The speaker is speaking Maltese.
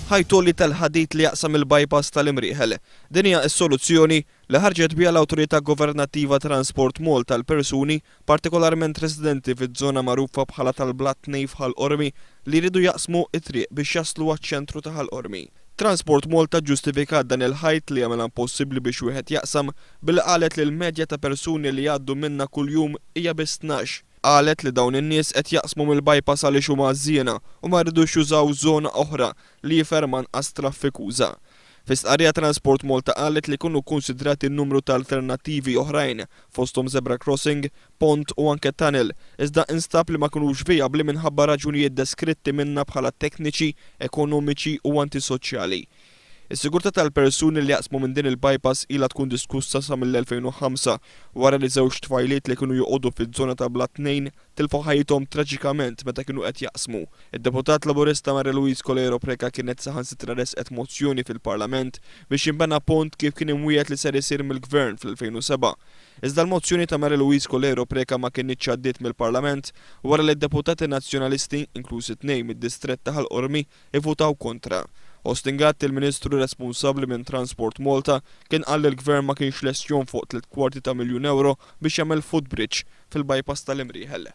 Ħajt għoli tal-ħadid li jaqsam il-bypass tal-Imrieħel. Din hija s-soluzzjoni li ħarġet biha l-awtorità governattiva Transport Malta għal persuni, partikolarment residenti fiż-żona magħrufa bħala tal-Blat Tnejn f'Ħal Qormi li jridu jaqsmu t-triq biex jaslu għaċ-ċentru ta' Ħal Qormi. Transport Malta ġġustifikat dan il-ħajt li jagħmilha impossibbli biex wieħed jaqsam billi qalet li l-medja ta' persuni li jgħaddu minnha kuljum hija biss 12. Qalet li dawn in-nies qed jaqsmu mill-bypass għaliex huma għażżiena u ma jridux jużaw żona oħra li hi ferm anqas traffikuża. Fi stqarrija Transport Malta qalet li kienu kkunsidrati numru ta' alternattivi oħrajn, fosthom zebra crossing, pont u anke tunnel, iżda instab li ma kinux vijabbli minħabba raġunijiet deskritti minnha bħala tekniċi, ekonomiċi u antisoċjali. Is-sigurtà tal-persuni li jaqsmu minn din il-bypass ilha tkun diskussa sa mill-2005 wara li żewġ tfajliet li kienu joqogħdu fiż-żona ta' Blat Tnejn tilfu ħajjithom traġikament meta kienu qed jaqsmu. Id-Deputat Laburista Marie Louise Coleiro Preca kienet saħansitra ressqet mozzjoni fil-Parlament biex jinbena pont kif kien imwiegħed li ser isir mill-Gvern fl-2007. Iżda l-mozzjoni ta' Marie Louise Coleiro Preca ma kinitx għaddiet mill-Parlament wara li d-deputati Nazzjonalisti, inklużi tnejn mid-distrett ta' Ħal Qormi, ivvutaw kontra. Austin Gatt, il-Ministru responsabbli minn Transport Malta, kien qal li l-Gvern ma kienx lest jonfoq tliet kwarti ta' miljun ewro biex jagħmel footbridge fil-bypass tal-Imrieħel.